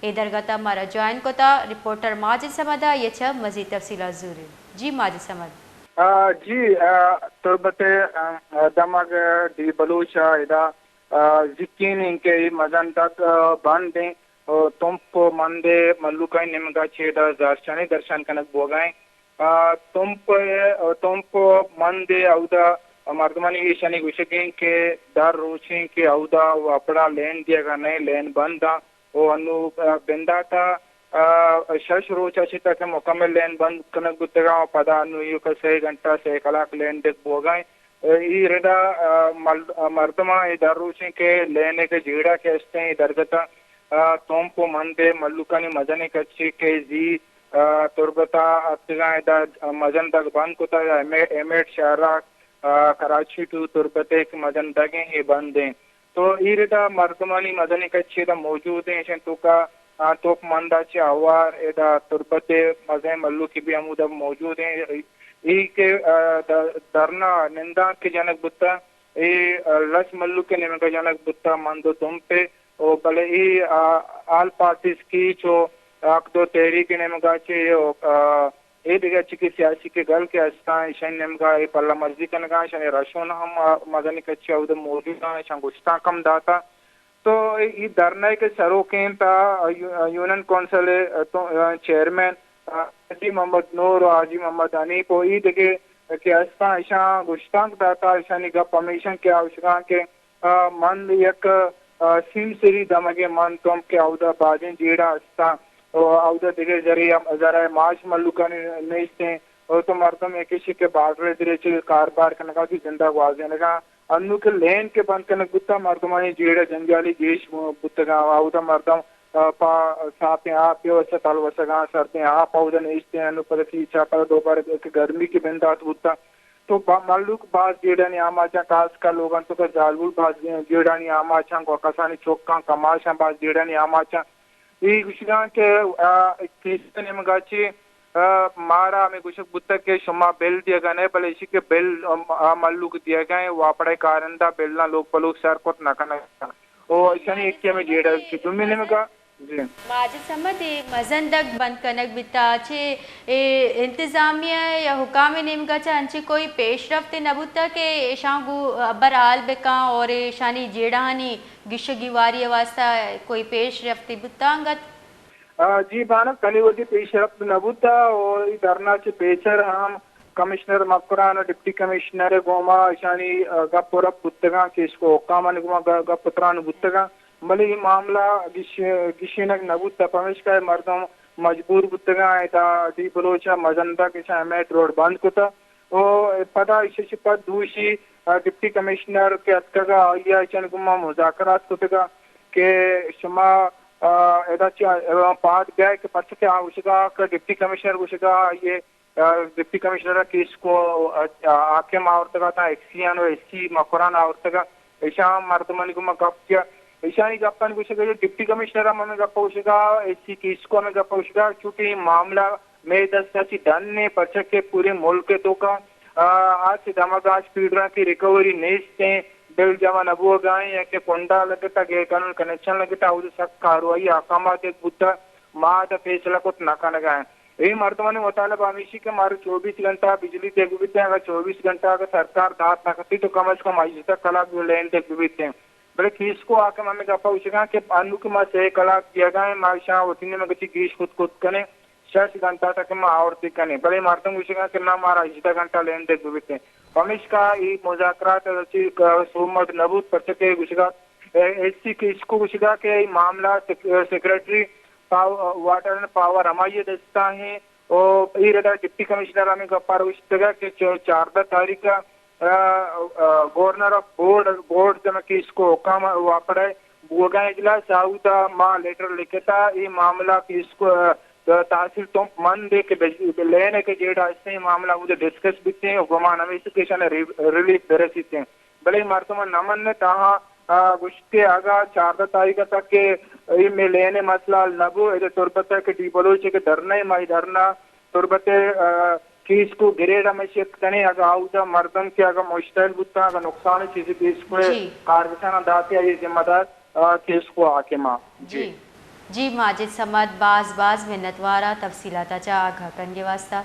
اے درگت ءَ مارا جوائن کتا رپورٹر ماجد صمد ءَ، آئی ءَ چہ مزید تفصیلات زوریں۔ جی ماجد صمد۔ آ، جی، آ، تربت ءِ، آ، دمگ ڈی بلوچ ءَ ادا، آ، زکین انت کہ اے مزن دگ، آ، بند انت، آ، تمپ ءُ مند ءِ مھلوکانی نیمگ ءَ چہ ادا زہرشانی درشان کنگ بوگ ءَ انت۔ آ، تمپ ءِ، آ، تمپ ءُ مند ءِ اودا مردمانی ایشانی گوشگ انت کہ در روچ انت کہ اودا وپڑا لین دیگ ءَ نئے، لین بند انت۔ ءُ انو، آ، بندات ءَ، آ، شش روچ ءَ چہ تک مکمل لین بند کنگ بوتگ ءُ پدا انو ایوک ءَ سے گھنٹہ، سے کلاک لین دیگ بوگ ءَ انت۔ اے ردا، آ، مل-، آ، مردماں اے در روچیں کہ لین ءِ کہ جیڑہ کہ استیں اے درگت ءَ، آ، تمپ ءُ مند ءِ مھلوکانی مزنیں کچے کہ زی، آ، تربت ءَ اتکگاں ادا مزن دگ بند کتگ، ایم-، ایم ایڈ شہر ءَ، آ، کراچی ٹو تربت ءِ کہ مزن دگ ایں اے بند ایں۔ تو اے ردا مردمانی مزنیں کچے ادا موجود ایں، ایشانی توکا، آ، تمپ مند ءَ چہ ہوار ادا تربت ءِ مزنیں مھلوکے بھی ہمودا موجود ایں۔ اے کہ، آ، د-، دھرنا نندانک کہ جنگ بوتا، اے، آ، لس مھلوک ءِ نیمگ ءَ جنگ بوتا، مند ءُ تمپ ءِ، او بلے اے، آ، آل پارٹیز کیچ ءُ حق دو تحریک ءِ نیمگ ءَ چہ، او، آ، اے دگہ چکے سیاسی کہ گل کہ استاں، ایشانی نیمگ ءَ اے پلہ مرزی کنگ ءَ، ایشانی رھشون ہم، آ، مزنیں کچے ءَ اود موجود اَں، ایشاں گشتانک ہم داتا۔ تو اے، اے دھرنا ءِ کہ سروک اِنت، آ، یو-، یونین کونسل ءِ، آ، تو، آ، چیئرمین، آ، حاجی محمد نور ءُ حاجی محمد حنیف ءُ اے دگہ کہ استاں، ایشاں گشتانک داتا، ایشانی گپ ہمیش اِنت کہ آ گوشگاں کہ آ، مند یک، آ، سیمسری دمگے مند تمپ کہ اودا بازیں جیڑہ استاں، او اودا دگہ ذریعہ، ذرائع معاش مھلوکانی نیست ایں، او تو مردم یک ایشی کہ بارڈر ءِ درے چہ کاربار کنگا، وتی زندا گوازینگا۔ انو کہ لین کہ بند کنگ بوتا، مردمانی جیڑہ جنجالی گیش بوتگاں، اودا مردم، آ، پا ساپیں آپ ءِ واسطہ تلوسگاں، سردیں آپ اودا نیست ایں، انو پدا چی چا پدا دوبارہ کہ گرمی کہ بندات بوتا۔ تو با-، مھلوک باز جیڑھانی آماچاں، خاص کر لوگاں تو کہ زالبول باز جیڑھانی آماچاں، گوں کسانی چکاں، کماشاں باز جیڑھانی آماچاں۔ اے گوشگاں کہ، آ، کیس ءِ نیمگا چہ، آ، مارا ہمے گوشگ بوتگ کہ شما بل دیگا نئے، بلے ایشی کہ بل، آ، مھلوک دیگا ایں، واپڈا کارندہ بلاں لوگ پہ لوگ سر کت نہ کنگ۔ او ایشانی یکے ہمے جیڑہ چہ دومی نیمگا جی۔ ماجد صمد، اے مزن دگ بند کنگ بیتا، چہ اے انتظامیہ یا حکام ءِ نیمگا چہ انچیں کوئی پیش رفت نہ بوتا کہ ایشاں گوں ہبر حال بکاں اور ایشانی جیڑہانی گیش و گیواری ءِ واسطہ کوئی پیش رفت بوتا انگت؟ آ، جی بانک، تنی وتی پیش رفت نہ بوتا اور اے دھرنا چہ پیسر ہم کمشنر مکران ءُ ڈپٹی کمشنر ءِ گوما ایشانی، آ، گپ ءُ رپ بوتگاں، کیس ءُ حکامانی گوما گ-، گپ ءُ تران بوتگاں، بلے اے معاملہ گش-، گشینگ نہ بوتگ، پمیشکا اے مردم مجبور بوتگاں، ادا ڈی بلوچ ءَ مزن دگ ایشاں ہمے روڈ بند کتگ ءُ پدا ایشی چہ پد دوشی، آ، ڈپٹی کمشنر کہ اتکگ ءَ آئی ءَ ایشانی گوما مذاکرات کتگ کہ شما، آ، ادا چہ، آ، پاد بیائے کہ پرچہ کہ آ گوشگ ءَ کہ ڈپٹی کمشنر گوشگ ءَ آئی ءَ آ، ڈپٹی کمشنر ءَ کیس کو، آ، آ، حاکم آورتگ ءَ تاں ایف سی آں ءُ ایف سی مکران آورتگ ءَ۔ ایشاں مردمانی گوما گپ جت۔ ایشانی گپانی گوشگ ءَ ڈپٹی کمشنر ءَ ہمے گپ ءَ گوشگ ءَ، ایف سی کیس کو ہمے گپ ءَ گوشگ ءَ، چونکہ اے معاملہ مئے دست ءَ چہ ڈن ایں، پرچا کہ پورے ملک ءِ توکا، آ، آ چہ دمگ ءَ آ چہ پیڈراں کہ ریکوری نیست ایں، بل جمع نہ بوگ ءَ ایں، یا کہ کنڈا لگتا، غیر قانون کنکشن لگتا، اود سک کاروائی احکامات ایک بوتا، ما ادا فیصلہ کت نہ کنگ ءَ ایں۔ اے مردمانی مطالبہ ہمیشی کہ مارا چوبیس گھنٹہ بجلی دیگ بیتیں، اگر چوبیس گھنٹہ اگر سرکار دات نہ کتی تو کم از کم ہژدہ کلاک جو لین دیگ بیتیں۔ بلے کیس کو حاکم ہمیں گپا گوشگاں کہ انو کہ ما سے کلاک دیگا ہیں، ما شاں وتی نیمگ چی گیش کت کت کنیں، شش گھنٹہ تک ما آورتی کنیں۔ بلے مردم گوشگاں کہ نہ، مارا ہژدہ گھنٹہ لین دیگ بیتیں۔ پمیشکا اے مذاکرات چی سومٹ نہ بوت، پرچہ کہ گوشگا ایس سی کیس کو گوشگا کہ اے معاملہ سیک-، سیکرٹری پاو-، واٹر اینڈ پاور ہمائی ءِ دستا ہیں۔ او اے ردا ڈپٹی کمشنر ہمیں گپار گوشتگا کہ چ-، چاردہ تاریخ ءَ، آ، آ، گورنر آف بورڈ، بورڈ جمع کیس کو حکام واپڑا بوگا اجلاس آودا ما لیٹر لکھتا، اے معاملہ کیس کو، آ، تحصیل تمپ مند ہے کہ بج-، لین ہے کہ جیڑا اس سے معاملہ مجھے ڈسکس بیتے ہیں، گمان ہمیں سے کہ شان ری-، ریلیف برسیتے ہیں۔ بلے مردم نہ منت، آہاں، آ، گوشت کہ اگاں چاردہ تاریخ تک کہ اے مئے لین ءِ مسئلہ حل نہ بو، ادا تربت ءَ کہ ڈی بلوچ ءِ کہ دھرنا ءَ، ما اے دھرنا تربت ءِ، آ، کیس کو گریڈ ہمے شفٹ کنیں، اگاں اودا مردم کہ اگاں مشتعل بوتاں، اگاں نقصان چیزی کیس کو جی۔ کارکشاناں داتے، آئی ذمہ دار، آ، کیس کو حاکم آں۔ جی۔ جی۔ جی ماجد صمد، باز باز منتوار آں تفصیلات ءَ چہ آگاہ کنگ ءِ واستہ۔